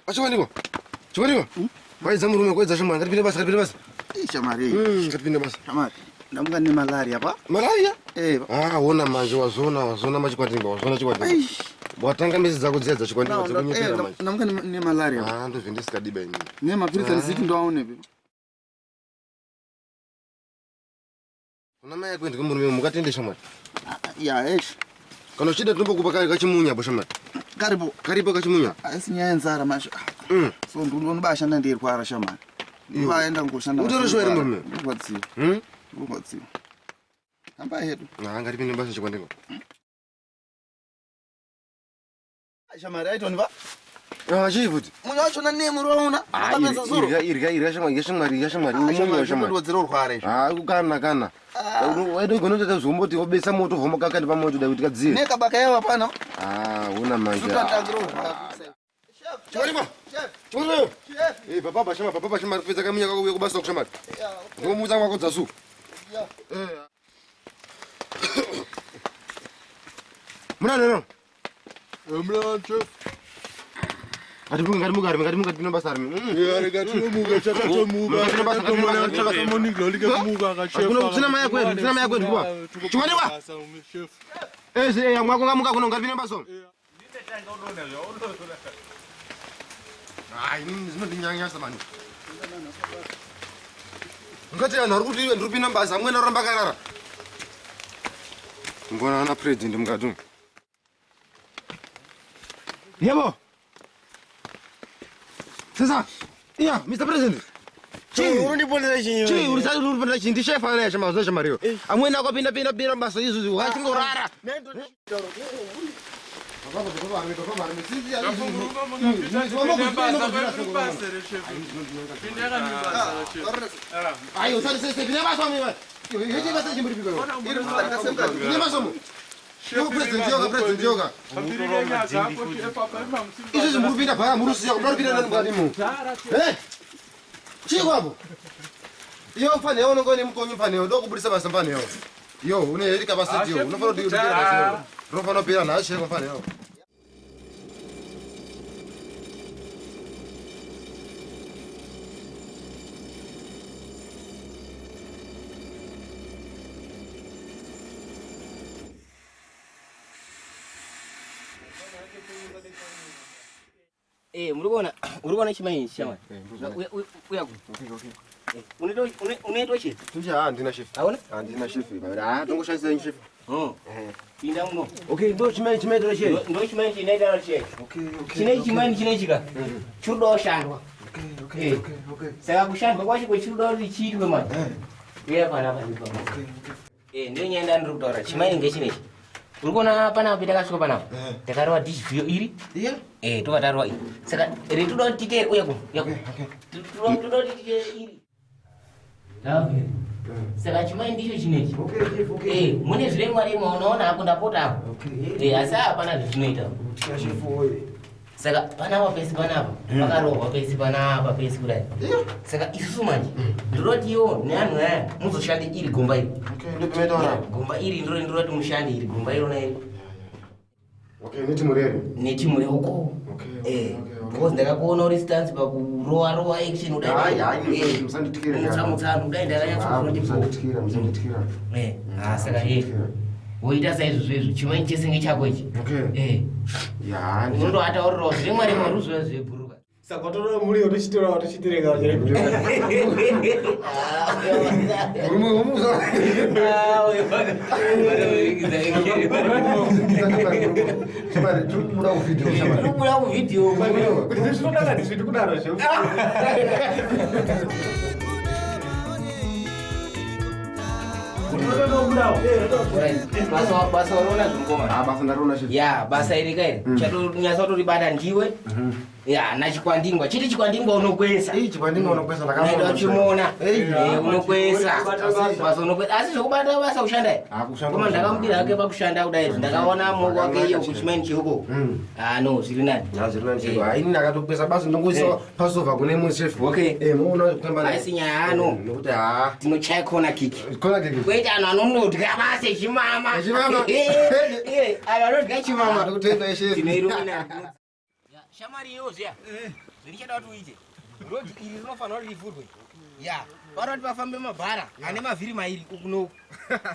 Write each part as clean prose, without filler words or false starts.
Achiwanikwa. Chiwanikwa. Kwaidza murume, kwaidza shamwari, ngatipinde basa, ngatipinde basa. Ih, Shamwari. Ngatipinde basa. Shamwari. Ndamuka nemalaria pa. Malaria? Eh. Ah, wona manje wazona, wazona machikwatimba, wazona chikwatimba. Eish. Watanga mezi dzako dziya dzachikwatimba dzekunyepera manje. Ndamuka nemalaria. Ah, ndozvendisingadiba inini. Nemapiritsi andisiti ndoaonepi. Una mai yako ndiko murume mukatende shamwari. Ya, eish. Kana uchida tinombokupa kari kachimunya apo shamwari. Karipo. Karipo kachimunya. Haisi nyaya yenzara manje. So ndinobashanda ndeirwara shamwari. Ndinobaenda ngoshanda. Utori sure here murume? Ndirwadziwa. Ndirwadziwa. Hamba hedu. Ah, ngatipinde basa chikwandiko. Shamwari aitoni va. Ah, chii futi? Munhu wachona nemuri waona. Ah, Akapedza zuro. irya irya irya shamwari, irya shamwari, irya shamwari. Umunya wa shamwari. Ndodzera urwara izvi. Ah, kana kana. Waida kunoita zomboti wobesa moto vhomoka kandi pamoto da kuti kadziye. Nekabaka yava pana. Ah, una manje. Zvototangira urwara. Chiwanikwa. Chef. Chiwanikwa. Chef. Eh, baba shama, baba shama ripedza kamunya kako uye kubasa kushamari. Ya. Ndomuudza kwako dzasu. Ya. Eh. Muna neno. Mna chef. Ngatimuke ngatimuke arimi ngatimuke tino basa arimi. Ngatimuka chakatomuka. Kusina mai yako kusina mai yako ndikuwa. Chiwanikwa. Chef. Eh, eh, mwako ngamuka kuno ngatipinde basa. Hayi, inini zvinondinyanyasa mani. Ngati anhu ari kuti ndiri kupinda mubasa amweni aramba akarara. Mbona ana president mukati umu. Yebo. Sasa. Iya, Mr. President. Chii? Unondiponera chinyi? Chii, uri sasa uri kupinda chii? Ndishefa ana yasha mazuva shamariyo. Amweni akapinda pinda pinda mubasa izvozvi wakachingorara. Ayi, usati sese pinda basa mwe. Iwe basa chimbiri piko. Pinda basa mu. Yo president yoga president yoga. Izvozvi muri kupinda bhaya muri kusiya kuda kupinda nani mukati mu. Eh? Chii kwapo? Iyo mfanhewo unonge une mukonyo mfanhewo ndokubudisa basa mfanhewo. Yo une heri capacity yo unofanira kuti upira basa yo. Unofanira kupira nhasi cheko mfanhewo. Eh, muri kuona uri kuona chimaini shamwari. Uya uya ku. Unoitwa unoitwa chii? Tunje handina chef. Hauna? Handina chef. Ah, tongoshandisa yenyu chef. Oh. Pinda muno. Okay, ndo chimene chimene ndo chef. Ndo chimaini chinoita chii? Okay, okay. Chine chimaini chinechi ka. Chiri kushandwa. Okay, okay, okay, okay. Saka kushandwa kwacho kwechiri kuti chiitwe manje. Uya panapa ndipo. Eh, ndiyo nyaya yandiri kutaura. Chimaini ngechinechi. Uri kuona panapa takasvika panapa. Takarova dish view iri. Yeah. Eh, tobva tarova iri. Saka retoda kuti tiite uya kuno, uya kuno. Toda kuti tiite iri. Okay. Saka chimaini ndicho chinechi. Okay, chef, okay. Eh, mune zviremwa remwa unoona apo ndapota apo. Okay. Eh, asi hapana zvezvinoita. Kutya chef oye. Saka panapa pese panapa pakarohwa pese panapa pese kudai. Saka isusu manje ndinoti iwo neanhu aya muzoshande iri gomba iri. Okay, ndo pimetaura. Gomba iri ndiro ndinoti mushande iri gomba irona iri Okay, neti mureri. netimu reuko. Okay, Eh, okay, okay. because ndakakuona uri stance pakurowa rowa action kudai. Hayi, hayi, Eh, musandityire. mutsa mutsa anhu kudai ndakanyatsokuona kuti Musandityira, musandityira. Eh, ah saka eh woita saizvozvo izvo chimweni chese ngechako ichi. Okay. Eh, Ya, unondoataurirawo zviremwa remwa ruzviva zvebhuruka. Saka watora muriwo tochitora tochitereka Murume womuza. Shamari, tiri kubuda kuvideo shamari. Kubuda kuvideo. zvinodaka ndizviti kudaro zve. Basa basa uriona zvimukoma. Ah, basa ndariona chef. Ya, basa iri kairi. Chatonyatsa kutoribata ndiwe. Ya, nachikwandingwa chiti chikwandingwa unokwesa. Ii chikwandingwa unokwesa Unaenda uchimuona. Ei. Unokwesa basa unokwesa asi zvokubata basa kushanda here? Ah, kushanda Koma kushanda. ndakamudira hake pakushanda kudai ndakaona muoko wake iyo Zvakanaka kuchimaini chiuko. Mm. Ah no, zviri nani. Hazviri ini ndakatokwesa basi ndongoisa pasova kune imwe chef. Okay. Muona kutamba naye. Haisi nyaya ano. Nokuti haa. Tinochaya kona kiki. Kona kiki. Kwete anhu anonodya basa echimama. Echimama. Anhu anodya chimama. Ndikutenda chef. Tinoirumina. Shamwari iyo zviya. Zvirichada kuti uite. Rodhi iri rinofanira kuti rivhurwe. Ya, panoti pafambe mabhara ane mavhiri mairi uku nouku.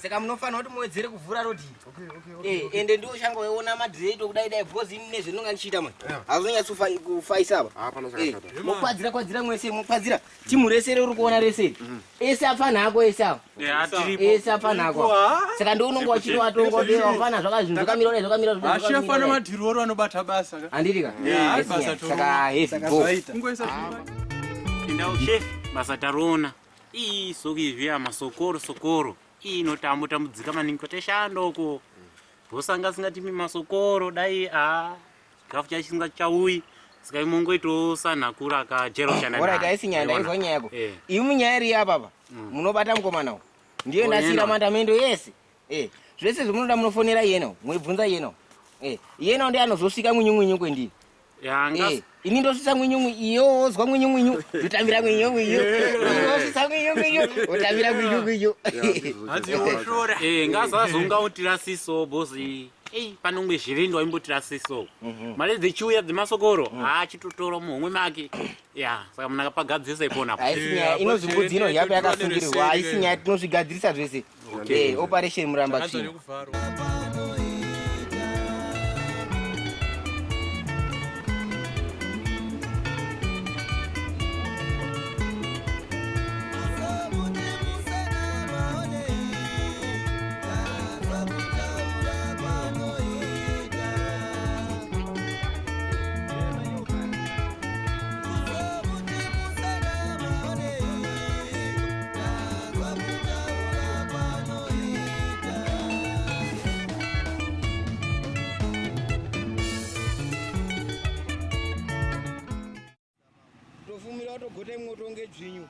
Saka munofanira kuti muwedzere kuvhura rodhi iri. Ende ndiwo shango weiona madhireito kudai dai because ini nezvendinonga ndichiita manje. Hazonyatsokufaisa apa. Hapana chakashata. Mokwadzira kwadzira mwese mokwadzira. Timu rese riri kuona rese iri. Ese apfana ako ese awa. Ese apfana ako. Saka ndiwo unonga wachiti watonga kuti wapfana zvakazvinhu zvakamira kudai zvakamira kudai, Ashefu zvakamira ane kudai. madhiroro anobata basa ka. Handiti ka? Yeah, Yes, basa yeah. toro. Saka heavy go. Kungoisa zvinhu. Indau chef basa taroona iyi soki izviya masokoro sokoro iyi inotambudzika maningi kwete shando uko bosanga singatimi masokoro dai a chikafu chacho chisingachauyi saka imongoitawo sanhakura akajera kushanda Alright, naye. haisi nyaya ndaizwa nyaya yako. Eh. Imi nyaya iri apa apa. Munobata mukomana uyu. Ndiye Oh, ndasiyira yena. mandamendo yese. Zvese zvamunoda munofonera iyena, mweibvunza iyena. Iyena ndiye anozosvika mwinyumwinyu kwendiri. Ya, nga- Ini ndosvitsa mwinyumwi iyo wozwa mwinyumwinyu ndotambira mwinyumwinyu. Wosvitsa mwinyumwinyu wotambira mwinyumwinyu. Hanzi woshora. Ngazazonga utirasiso bosi ei panongwe zvirindwa imbotirasiso mari dzichiuya dzemasokoro achitotora muhomwe make ya saka munhu akapagadzirisa ipona apo. Haisi nyaya inozwi mbudzi ino yapo yakasungirirwa haisi nyaya tinozvigadzirisa zvese. Operation muramba Hanzi tsvina. nekuvharwa. Tofumira watogota imwe utonge dzvinyu.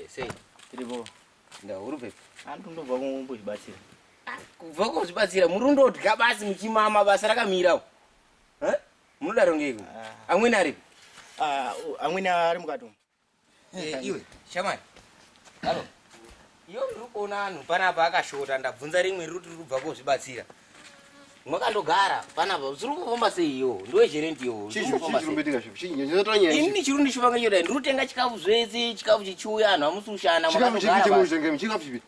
Sei Tiripo. ndauri pepi Andondobva kumbozvibatsira. Kubva kuzvibatsira muri undodya basi muchimama basa rakamira munodaro ngeiko amweni aripi? Amweni ari mukati umu. Iwe shamwari alo iyo ndiri kuona anhu panapa akashota ndabvunza rimwe riri kuti riri kubva kozvibatsira mwakandogara panapa zviri kufamba sei iyo ndiwezherenti iyo Chii chirumbitika chef? Chii nyotora nyaya. Ini chiri ndichifanga chodai ndiri kutenga chikafu zvese chikafu chichiuya anhu hamusi kushanda Chikafu chipi mwakandogara basi. chemuzhenge? Chikafu chipi?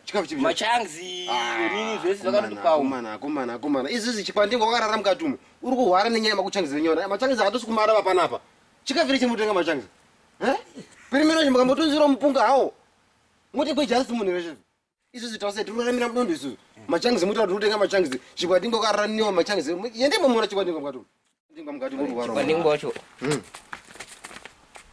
Chikafu chipi? Machanzi nini zvese zvakatopawo. Akomana, akomana, akomana. Izvizvi chikwandingwa wakarara mukati umu. Uri kuhwara nenyaya yemakuchangisa nyona. Machangizi haatosi kumarava panapa. Chikafu iri chemutenga machangizi. Eh? Pirimiro chimukambotunzira mupunga hawo. Muti kwejasi munhu reshe. Isusu tase tinoraramira mudondo isusu. Machangizi muti kutenga machangizi. Chikwandingwa wakarara newa machangizi. Yende mumona chikwandingwa mukati umu. Ndingwa mukati umu kuhwara. Chikwandingwa wacho.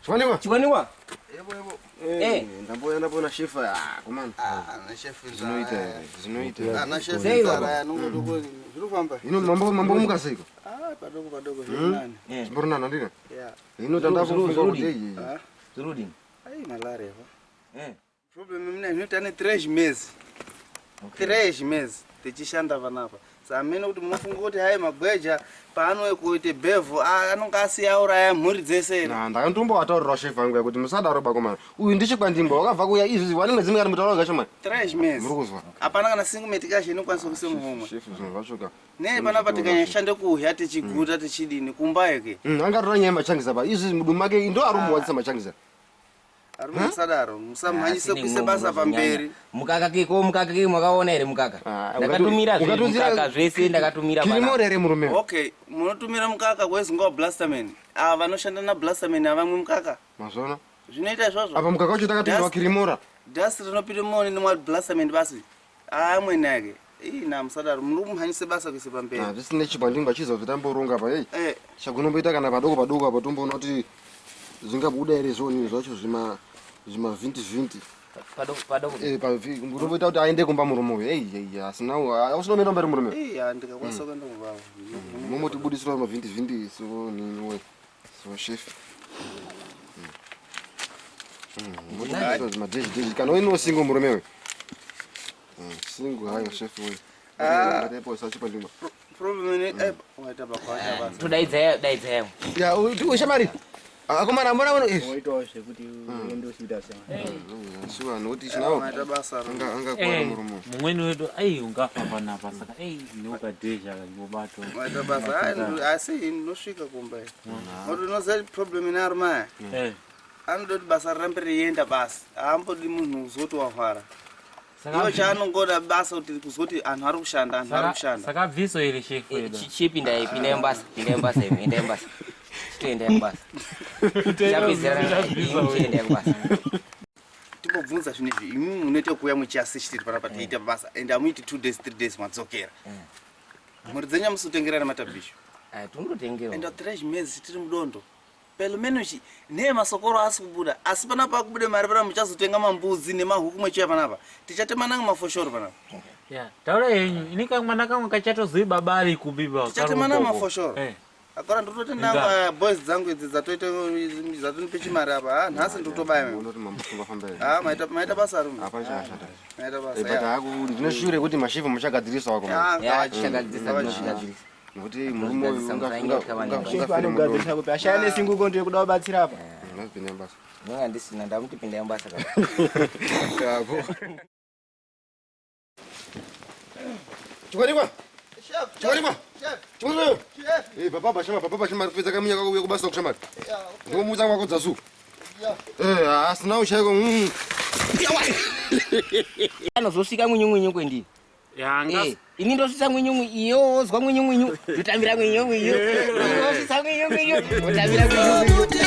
Chikwandingwa? Chikwandingwa. Yebo yebo. Ndamboya ndapona shefa. Ah, komana. Ana chef Zvinoita here? Zvinoita. Ana chef Sei nzara yanongodoko zvinofamba. Ino mambo mambo muka seiko? Ah, padoko padoko zvinani. Chimbori nani andina? Yeah. Ino tandakufunga Zuru- kuti Zuru- ei. Ah, Zvirudini. ai malaria va. Problem mina zvinoita ane 3 meses. 3 meses tichishanda panapa. Samene kuti munofunga kuti hai magweja paanouya kuite bhevhu anonga asiya auraya mhuri dzese here. Na ndakandombowataurira shefa vangu kuti musadaro bakomana. Uyu ndichikwandingwa wakabva kuuya izvi wani mwedzi mingani mutaura gacho mani. 3 meses. Muri kuzwa. Hapana kana single medication inokwanisa kuise muhomwe. Shefu zvinhu zvacho ka. Nei panapa tikanyashande kuhya tichiguta tichidini kumba yeke. Angatora nyaya yemachangisa pa. Izvi mudumu make ndo ari kumuwadzisa machangisa. Arume musadaro, musamhanyise kuise basa pamberi. Mukaka keko mukaka keko mwakaona here mukaka? Ah, Ndakatumira zve ukatunzira- mukaka zvese ndakatumira panapa. Kirimore here murume? Okay, munotumira mukaka kwezunga wablasterman. Ava vanoshanda nablasterman havamwi mukaka. Mazvona. Zvinoita izvozvo. Apa mukaka wacho takatumirwa kirimora. Dust rinopinda muone nemwablasterman basi. Amweni ake. Ii na musadaro, muri kumhanyise basa kuise pamberi. Ah, zvisine chikwandingwa chizo zvitamboronga pa hey. Eh, Chakunomboita kana padoko padoko apa tomboona kuti zvingabuda here zvonini zvacho zvima zvima 20 20. Padoko padoko. Eh, unomboita kuti aende kumba murume uyu. Ei, ei, asina usina mira mberi murume. Ei, ndikakwanisa kuenda kumba. Momotibudisira mavhindi vhindi so nini we. So chef. Madheji dheji kana uino single murume we. Single hayo chef we. Ah. Ndatepo sachipa ndima. Problem ne eh waita bakwaita basa. Todaidza daidzai. Ya, ushamari. Akomana mbona uno eh. Woitawo zvekuti uende uchiita sema. Shuwa noti chinawo. Maita basa. Anga anga kwa murume. Mumweni wedu ai ungafa panapa saka ei neukadhezha kangobato. Maita basa. Ai, asi ndinosvika kumba. Ngokuti unoziva problem ine arume aya. Eh. Anoda kuti basa rirambe rienda basi. Haambodi munhu uzoti wahwara. Saka Iwo chaanongoda basa kuti kuzoti anhu ari kushanda, anhu ari kushanda. saka bviso iri shefu yedu. Chipindai pindai mubasa pindai mubasa imi endai mubasa. Chitoendai mubasa. Chapedzerana imi chiendai kubasa. Timbobvunza zvinhu izvi imi munoita kuuya muchiasistiri panapa tiite basa and amuiti 2 days 3 days madzokera. Mhuri dzenyu amusi kutengerana matabhishu. Ah, tinondotengerwa. Enda 3 mezi tiri mudondo. Pelo menos neye masokoro asi kubuda asi panapa akubude mari panapa muchazotenga mambudzi nemahuku mwechiuya panapa tichatemana mafoshoro panapa. Ya, taura yenyu ini kamwana kamwe kachatozoi baba ari kubiba. Tichatemana mafoshoro. Eh. Akora ndototenda Inga. boys dzangu idzi dzatoita dzatonipe chimari apa. Ah, nhasi ndotobaya mimi. Unoti mambo famba. Ah, maita maita basa rume. Hapana chakashata. Maita Eh, basa. but ya. haku ndine shure kuti mashefu muchagadzirisa wako. Ah, Ya, tichagadzirisa Ngavachi. tichagadzirisa. Nokuti murume uyu Tinogadzirisa musanyanya kuti kavanhu. Shefu anogadzirisa kupi? Ashaya nesinguko ndiye kuda kubatsira apa. Unozipinda basa. Ndinonga ndisina ndamuti pindai mubasa ka. Kapo. Chikwanikwa. Chef, Chikwanikwa. chef, Chikwanikwa. chef. Eh, baba bashama baba bashama ripedza kamunya kako uye kubasa kushamari. Yeah, okay. Ndomuudza kwako dzasu. Yeah. Eh, asina uchaiko. Anozosvika mwinyumwinyu kwendiri. Yanga Eh, ini ndosvitsa mwinyumwi iyo wozwa mwinyumwinyu ndotambira mwinyumwinyu. Wosvitsa mwinyumwinyu wotambira mwinyumwinyu. Kuti